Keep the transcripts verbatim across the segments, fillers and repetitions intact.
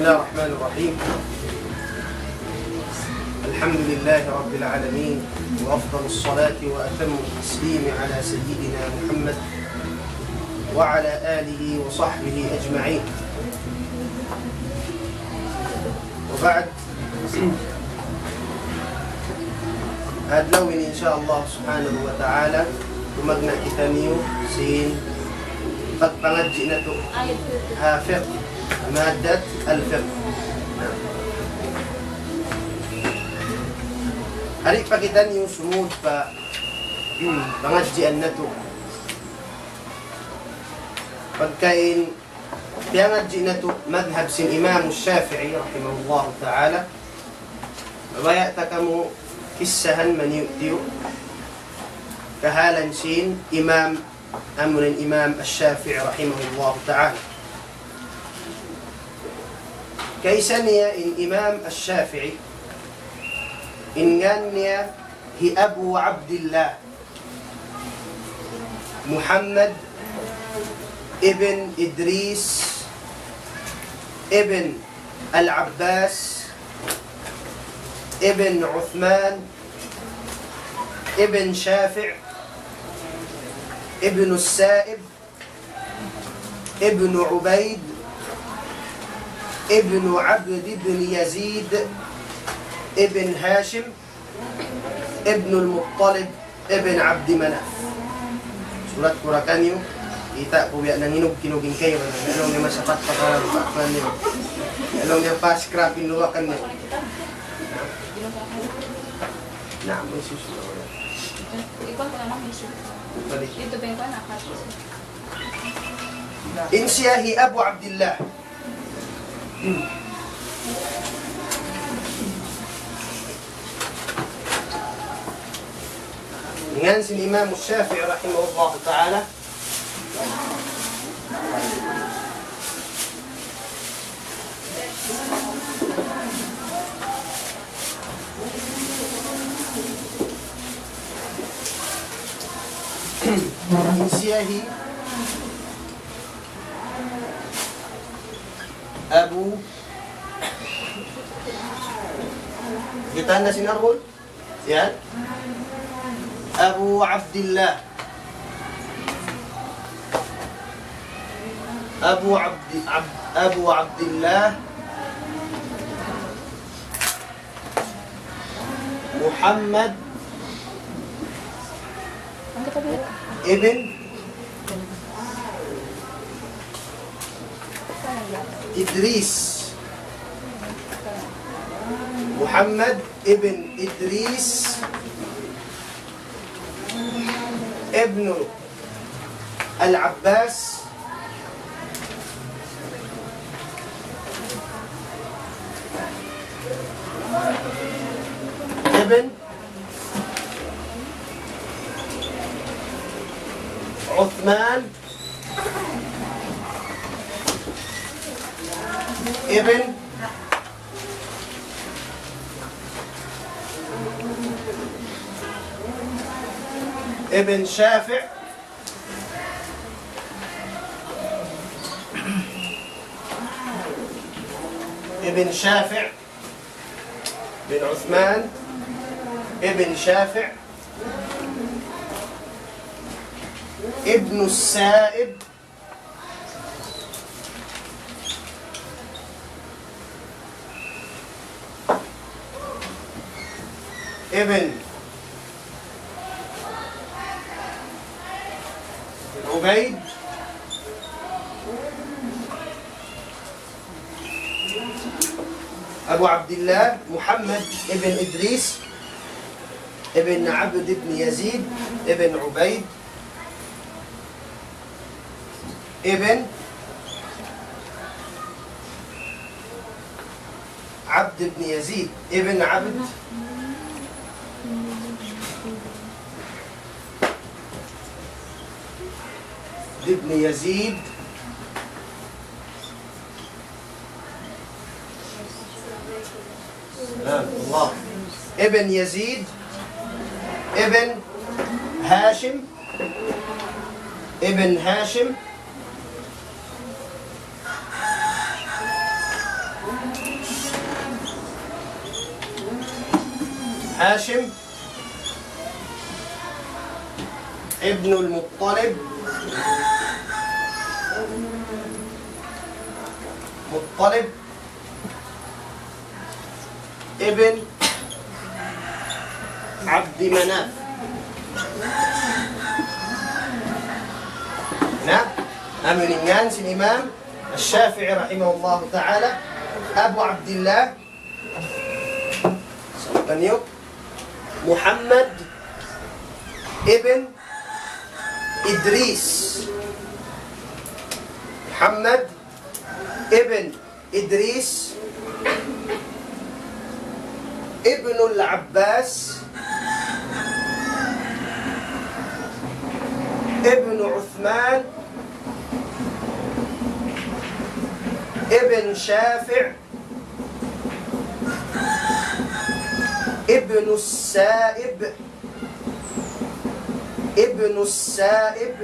بسم الله الرحمن الرحيم. الحمد لله رب العالمين، وأفضل الصلاة وأتم التسليم على سيدنا محمد وعلى آله وصحبه أجمعين. وبعد، adlaw ini, in sha Allah subhanahu wa ta'ala, tumagna' kitaniyu sin pagpangadji' natu' ha fiqh, maddat al-fiqh. Ari pa kitaniyu sumud pa, hmm, pangadjian natu'. Pagkain piyangadji' natu' madhhab sin Imam Shafi'i rahimahullahu ta'ala. Mabaya' ta kamu kissahan maniyu'-tiyu' kahalan sin Imam, amuin Imam Ash-Shafi'i rahimahullahu ta'ala. Kaisa niya in Imam Ash-Shafi'i, in ngan niya hi Abu Abdillah Muhammad ibn Idris ibn Al-Abbas ibn Uthman ibn Shafi' ibn Sa'ib ibn Ubaid ibn Abd ibn Yazid ibn Hashim ibn al-Muttalib ibn Abd Manaf. Sulat ku ra kaniyu, kita' ku biya' nanginug-kinug in kayu, laung niya masapat pa karan, pa karan niyu. Laung niya pa scrap in luwakan niyu. Na, may susunod. Ikaw pa naman, may susunod. Balik. Ito ba yung anak? In siya hi Abu Abdillah. Ngan sin Imam Shafi'i rahimahullahu ta'ala. In siya hi Abu, kita' na sin Arhul? Yan. Abu Abdillah. Abu Abdi-, Ab-, Abu Abdillah Muhammad ibn Idris Muhammad ibn Idris ibn Al-Abbas ibn Uthman ibn, ibn Shafi', ibn Shafi', ibn Uthman, ibn Shafi', ibn Sa'ib, ibn Ubaid, Abu Abdillah Muhammad ibn Idris ibn Abd ibn Yazid ibn Ubaid ibn Abd ibn Yazid ibn Abd ibn Yazid Salam. Allah. Ibn Yazid, ibn Hashim, ibn Hashim, هاشم ابن المطلب، مطلب ابن عبد مناف. Na, amu in ngan sin Imam Ash-Shafi'i rahimahullahu ta'ala, Abu Abdillah, sabutan niyu, Muhammad ibn Idris. Muhammad ibn Idris ibn al-Abbas ibn Uthman ibn Shafi' ibn Sa'ib، ابن السائب،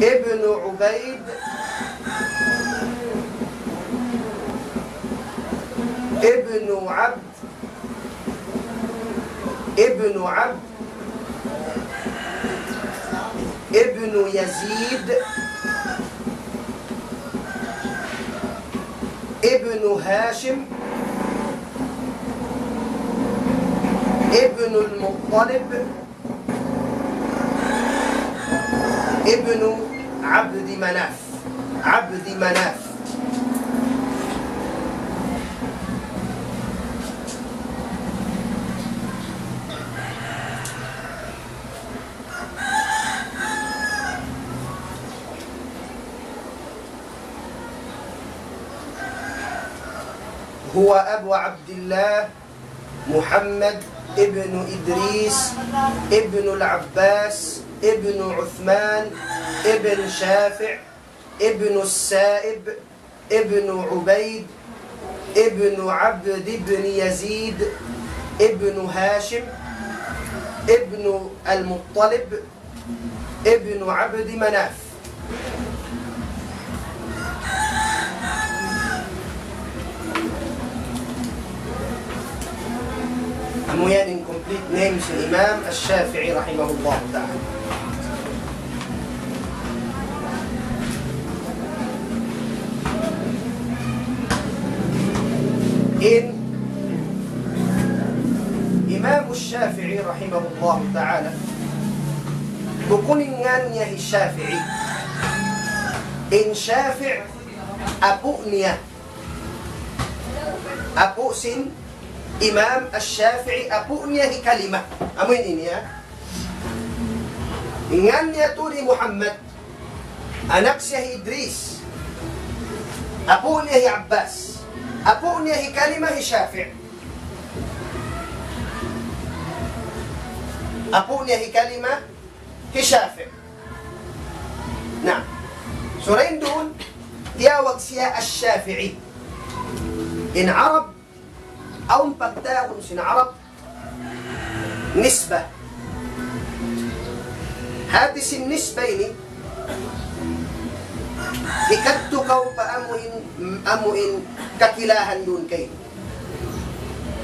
ابن عبيد، ابن عبد، ابن عبد، ابن يزيد، ابن هاشم، ابن المطلب، ابن عبد مناف، عبد مناف. هو أبو عبد الله محمد ابن إدريس ابن العباس ابن عثمان ابن شافع ابن السائب ابن عبيد ابن عبد بن يزيد ابن هاشم ابن المطلب ابن عبد مناف. Amu yan in complete name sin Imam Ash-Shafi'i rahimahullah ta'ala. In Imam Ash-Shafi'i rahimahullah ta'ala, bukun in ngan niya hi Shafi'i. In Shafi', apu' niya. Apu' sin Imam Ash-Shafi'i, apu' niya hi Kalima. Amu ini niya. Ngan niya tuud hi Muhammad. Anak siya hi Idris. Apu' niya hi Abbas. Apu' niya hi Kalima hi Shafi'. Apu' niya hi Kalima hi Shafi'. Na. So, dayn duun, tiyawag siya Ash-Shafi'i. In Arab, awn pagtawagun sin Arab, nisba. Hati sin nisba ini, hikadtu kaw pa amu in, amu in kakilahan duun kaymu.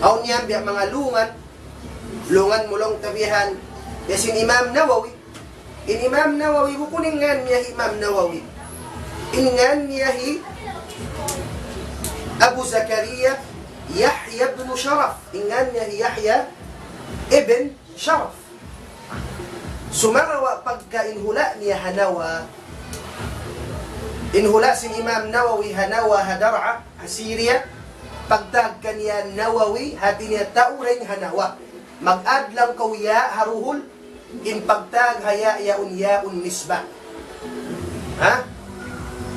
Awn yan biya' manga lungan, lungan mu laung ta bihan, biya' sin Imam Nawawi. In Imam Nawawi, bukun in ngan niya hi Imam Nawawi. In ngan niya hi Abu Zakaria Yahya ibn Sharaf. In ngan niya hi Yahya ibn Sharaf. Sumagawa' pagka in hula' niya ha Nawa, in hula' sin Imam Nawawi ha Nawa ha Dar'a, ha Syria, pagtawag kaniya Nawawi, hati niya tau dayn ha Nawa. Mag-add lang kaw ya ha duhul, in pagtawag ha ya yaun yaun nisba. Ha?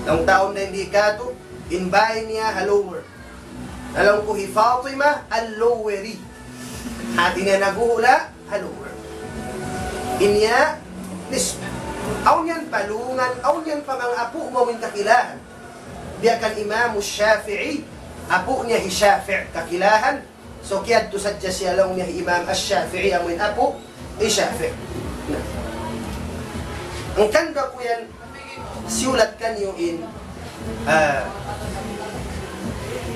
Laung ta awn dayn di katu', in bāy niya ha Lower. Na laung ku hi Fatima al-Loweri. Hati niya naghuhula' ha Lower. In ya nisba. Awn yan pa lungan, awn yan pa manga apu' mu in kakilahan. Biya' kan Imam Shafi'i, apu' niya hi Shafi', kakilahan. So, kiyadtu sadja siya laung niya hi Imam Ash-Shafi'i, amu in apu' hi Shafi'. Na. Hangkan da ku yan siyulat kaniyu in, ah,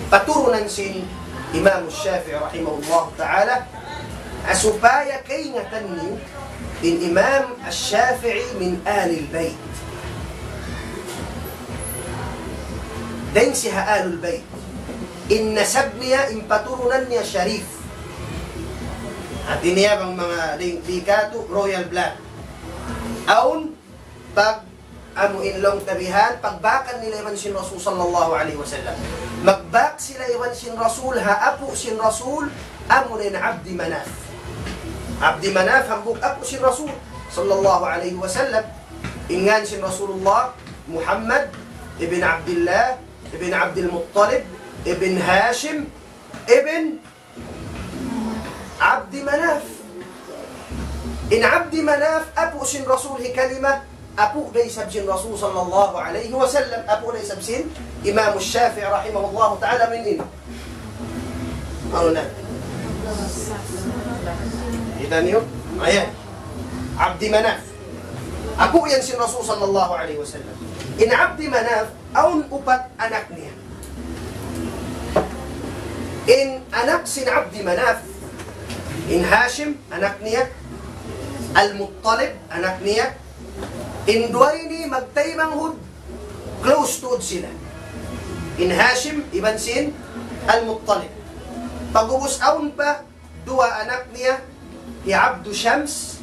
paturunan sin Imam Shafi'i rahimahullah ta'ala, supaya kaingatan niyu, in Imam Shafi'i min Ahlil Bayt. Dayn siya ha Ahlul Bayt. In nasab niya, in paturunan niya sharif. Hati niya bang manga di, di katu' royal blood. Awn pag amu in laung ta bihan, pagbakan nila iban sin Rasul sallallahu alayhi wasallam. Magbak sila iban sin Rasul, ha apu' sin Rasul, amu in Abdi Manaf. Abdi Manaf, hambuuk apu' sin Rasul sallallahu alayhi wasallam. In ngan sin Rasulullah, Muhammad ibn Abdullah ibn Abdul Muttalib ibn Hashim ibn Abdi Manaf. In Abdi Manaf, apu' sin Rasul hikalima, apu' da isab sin Rasul sallallahu alayhi wasallam, apu' da isab sin Imam Shafi'i rahimahullah ta'ala min in. Unu na? Kita' niyu? Ayan. Abdi Manaf. Apu' yan sin Rasul sallallahu alayhi wasallam. In Abdi Manaf, awn upat anak niya. In anak sin Abdi Manaf, in Hashim, anak niya, Al-Muttalib, anak niya, in duwa ini magtaymanghud, close tuud sila. In Hashim, iban sin Al-Muttalib. Pag'ubus awn pa, duwa anak niya, hi Abdu Shams,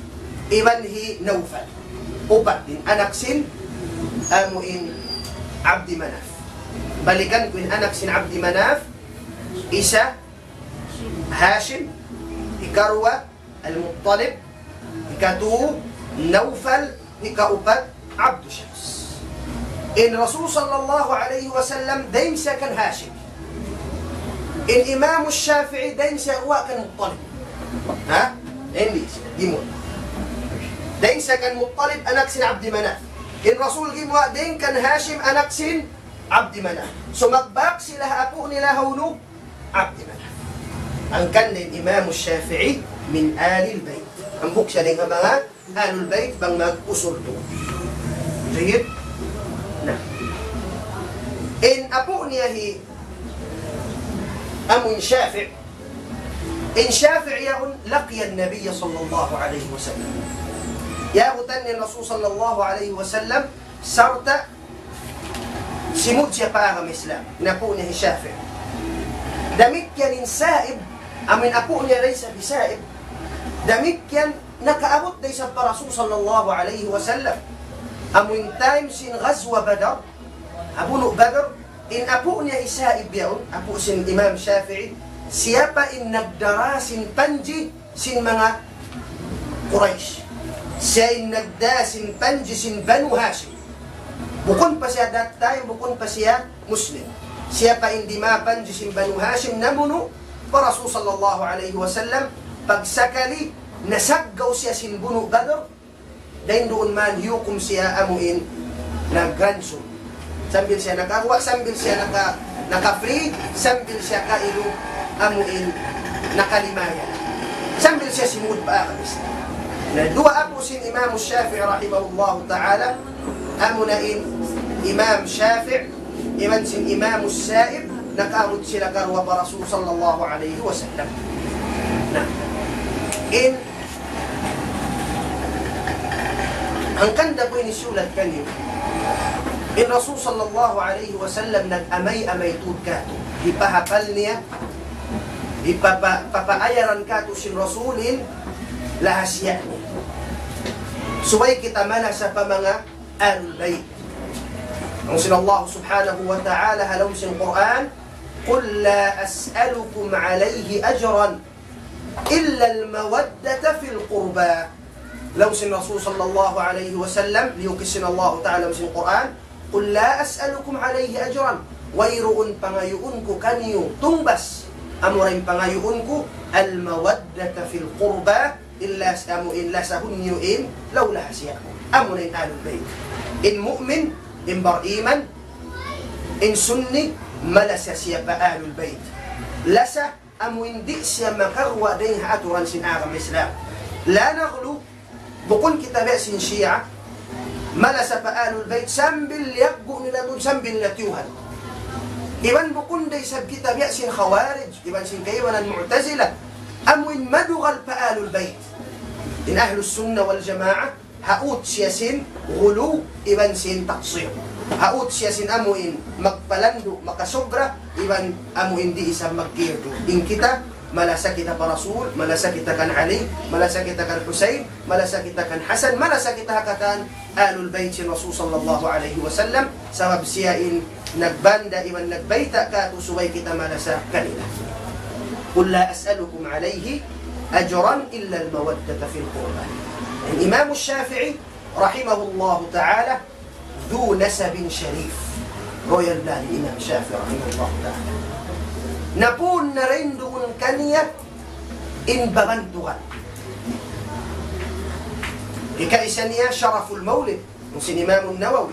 iban hi Nawfal. Upat in anak sin, amu in Abdi Manaf. Balikan ku in anak sin Abdi Manaf, isa, Hashim, hikaruwa, Al-Muttalib, hikatu, Nawfal, hikaupat, Abdu Shams. In Rasul sallallahu alayhi wasallam, dayn siya kan Hashim. In Imam Shafi'i, dayn siya guwa' kan Muttalib. Ha? Hindi siya, gimuwa'. Dayn siya kan Muttalib, anak sin Abdi Manaf. In Rasul gimuwa', dayn kan Hashim, anak sin Abdi Manaf. So, magbak sila ha apu' nila hawnu? Abdi Manaf. Hangkan in Imam Shafi'i min Ahlil Bayt. Hambuuk siya dayn ha manga Ahlul Bayt bang mag-usul tuud. Jayyid? Na. In apu' niya hi amu in Shafi'. In Shafi' yaun laqiya an-Nabiyya sallallahu alayhi wasallam. Yaabutan niya in Rasul sallallahu alayhi wasallam sarta' simud siya pa agama Islam, in apu' niya hi Shafi'. Damikkiyan in Sa'ib, amu in apu' niya da isab hi Sa'ib. Damikkiyan nakaabut da isab pa Rasul sallallahu alayhi wasallam. Amu in time sin Ghazwa Badr, ha bunu' Badr, in apu' niya hi Sa'ib yaun, apu' sin Imam Shafi'i, siya pa in nagdara sin panji sin manga Quraysh. Siya in nagdā sin panji sin Banu Hashim. Bukun pa siya that time, bukun pa siya Muslim. Siya pa in dimā panji sin Banu Hashim namunu' pa Rasul sallallahu alayhi wasallam, pagsakali nasaggaw siya sin bunu' Badr, dayn duun man hiyukum siya amu in nag-ransom. Sambil siya nakaguwa', sambil siya naka-, naka-free, sambil siya kailu amu in nakalimaya. Sambil siya simud pa agama Islam. Na duwa apu' sin Imam Shafi'i rahimahullahu ta'ala, amu na in Imam Shafi'i, iban sin Imam Sa'ib, nakaabut sila karuwa pa Rasul sallallahu alayhi wasallam. Na, in Hangkan da ku ini siyulat kaniyu. In Rasul sallallahu alayhi wasallam nag-amay-amay tuud katu'. Hipahapal niya, hipapa-, papaayaran katu' sin Rasul in lahasiya niya. Subay kita malasa pa manga Ahlul Bayt. Laung sin Allah subhanahu wa ta'ala, ha lawm sin Qur'an, قل لا أسألكم عليه أجرا إلا المودة في القربى. Laung sin Rasul sallallahu alayhi wasallam, liyukis sin Allah Ta'ala sin Qur'an, قل لا أسألكم عليه أجرا. Wayruun pangayuun ku kaniyu tungbas, amura in pangayuun ku, المودة في القربى, in las-, amu in lasahun niyu in law lahasiya. Amuna in Ahlul Bayt. In mu'min, in bar-iman, in Sunni, malasa siya pa Ahlul Bayt. Lasa amu in di' siya makaguwa' dayn ha aturan sin agama Islam. لا نغلو, bukun kita biya' sin Shia, malasa pa Ahlul Bayt sambil liyaggu' nila tuud sambil nila tiyuhan. Iban bukun da isab kita biya' sin Khawarij, iban sin kaibanan Mu'tazila. Amu in madugal pa Ahlul Bayt. In Ahlus Sunnah wal Jamaah, haut siya sin ghulu, iban sin taqsir. Haut siya sin amu in magpalandu', makasobra, iban amu in di' isab magkirdu. In kita, malasa kita pa Rasul, malasa kita kan Ali, malasa kita kan Husayn, malasa kita kan Hasan, malasa kita ha katan Ahlul Bayt sin Rasul sallallahu alayhi wasallam, sabab siya in nagbanda' iban nagbayta' katu' subay kita malasa kanila. قل لا أسألكم عليه أجرا إلا المودة في القربى. Imam Shafi'i rahimahullahu ta'ala, ذو نسب شريف. Royal blood Imam Shafi'i rahimahullahu ta'ala. Napun na rin duun kaniya in babantugan. Ikaisa niya Sharaful Mawlid, sin Imam Nawawi.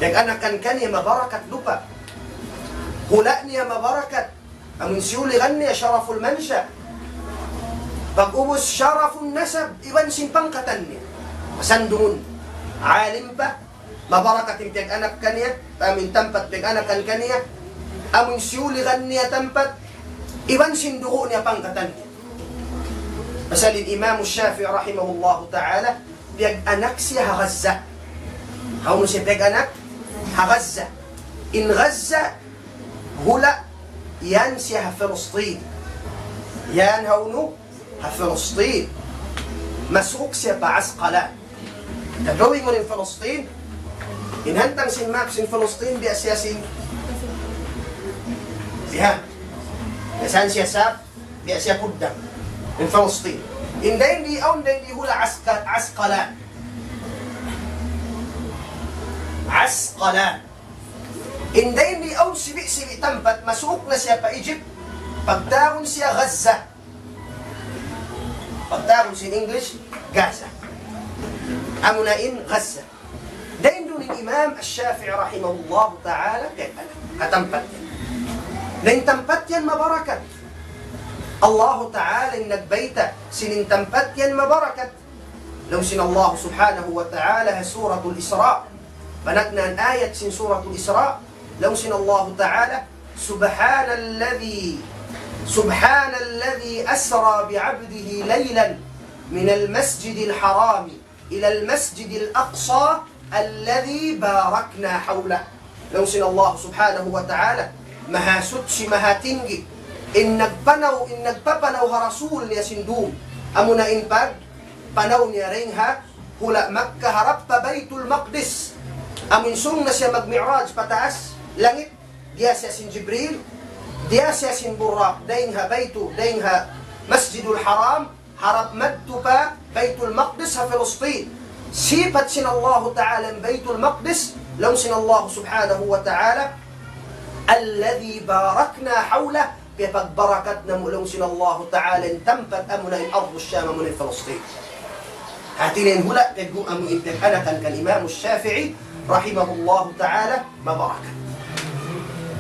Piyag-anakan kaniya mabarakat lupa'. Hula' niya mabarakat. Amun siyuligan niya Sharaful Mansha. Pag-ubus Sharaful Nasab, iban sin pangkatan niya. Pasandungun. Alim pa, mabarakat in piyag-anak kaniya, amun tampat piyag-anakan kaniya, amun siyuligan niya tampat, iban sin dugu' niya pangkatan niya. Pasal in Imam Shafi'i rahimahullahu ta'ala, piyag-anak siya ha Gaza. Hawnu siya piyag-anak? Ha Gaza. In Gaza, hula', yan siya ha Filistin. Yan hawnu? Ha Filistin. Masuuk siya pa Asqalan. Ka-drawing mu in Filistin. In hantang sin map sin Filistin, biya' siya sin. Biya'. Biya' siya sa, biya' siya kuddang. In Filistin. In dayn di awn dayn di hula' Aska-, Asqalan. Asqalan. In dayn di awn sibi'-sibi' tampat, masuuk na siya pa Egypt, pagtawagun siya Gaza. Pagtawagun sin English, Gaza. Amuna in Gaza. Dayn duun in Imam Ash-Shafi'i rahimahullahu ta'ala, kaya pala, ha tampat yan. Na in tampat yan mabarakat. Allahu ta'ala in nagbayta', sin in tampat yan mabarakat. Laung sin Allah subhanahu wa ta'ala ha Suratul Isra. Panagnaan ayat sin Suratul Isra. Laung sin Allah ta'ala, سبحان الذي، سبحان الذي أسرى بعبده ليلا من المسجد الحرام إلى المسجد الأقصى الذي باركنا حوله. Laung sin Allah subhanahu wa ta'ala, mahasuchi, mahatinggi, in nagpanaw, in nagpapanaw ha Rasul niya sin dum. Amuna in pagpanaw niya dayn ha hula' Makkah harap pa Baytul Maqdis. Amun sung na siya mag-Mi'raj pataas langit, diya siya sin Jibril, diya siya sin Buraq, dayn ha Baytu-, dayn ha Masjidul Haram, harap madtu pa Baytul Maqdis ha Filistin. Sipat sin Allahu Ta'ala in Baytul Maqdis, laung sin Allah subhanahu wa ta'ala, الذي باركنا حوله, piyapagbarakat namu' laung sin Allahu Ta'ala in tampat amuna in Ardus Sham amuna in Filistin. Hati niya in hula' piyaggu amu in piyag-anakan kan Imam Shafi'i rahimahullahu ta'ala mabarakat.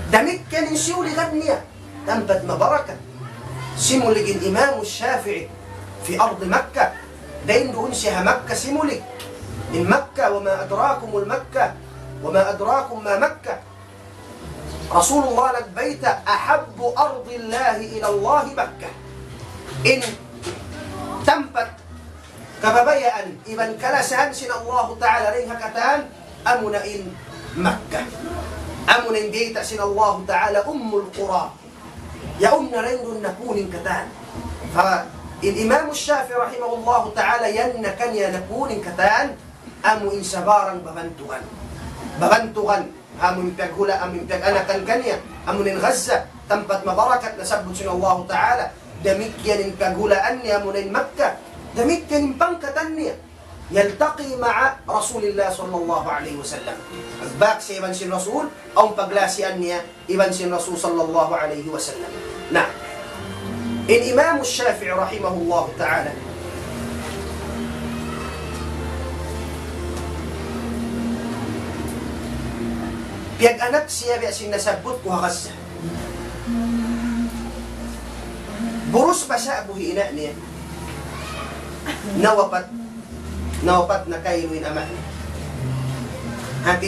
Damikkiyan in siyuligan niya. Tampat mabarakat. Simulig in Imam Shafi'i fi ardi Makkah. Dayn duun siya ha Makkah simulig. In Makkah, وما أدراكم المكة، وما أدراكم ما مكة. Rasulullah nagbayta', أحب أرض الله إلى الله مكة. In tampat kababayaan iban kalasahan sin Allahu Ta'ala dayn ha katan, amuna in Makkah. Amuna in biyayta' sin Allahu Ta'ala Ummul Qura. Yaun na dayn duun napun in katan. Fa in Imam Shafi'i rahimahullahu ta'ala yan na kaniya napun in katan, amu in sabarang babantugan. Babantugan, amu in piyaghula', amu in piyag-anakan kaniya, amu in Gaza, tampat mabarakat nasabbut sin Allahu Ta'ala. Damikkiyan in piyaghulaan niya, amu in Makkah. Damikkiyan in pangkatan niya. يلتقي مع رسول الله صلى الله عليه وسلم. Agbak siya iban sin Rasul, awn paglasian niya iban sin Rasul sallallahu alayhi wasallam. Na, in Imam Shafi'i rahimahullahu ta'ala, piyag-anak siya biya' sin nasabbut ku ha Gaza. Burus pa sa' buhi' ina' niya. Nawapat, nawapat na kaylu in ama' niya. Hati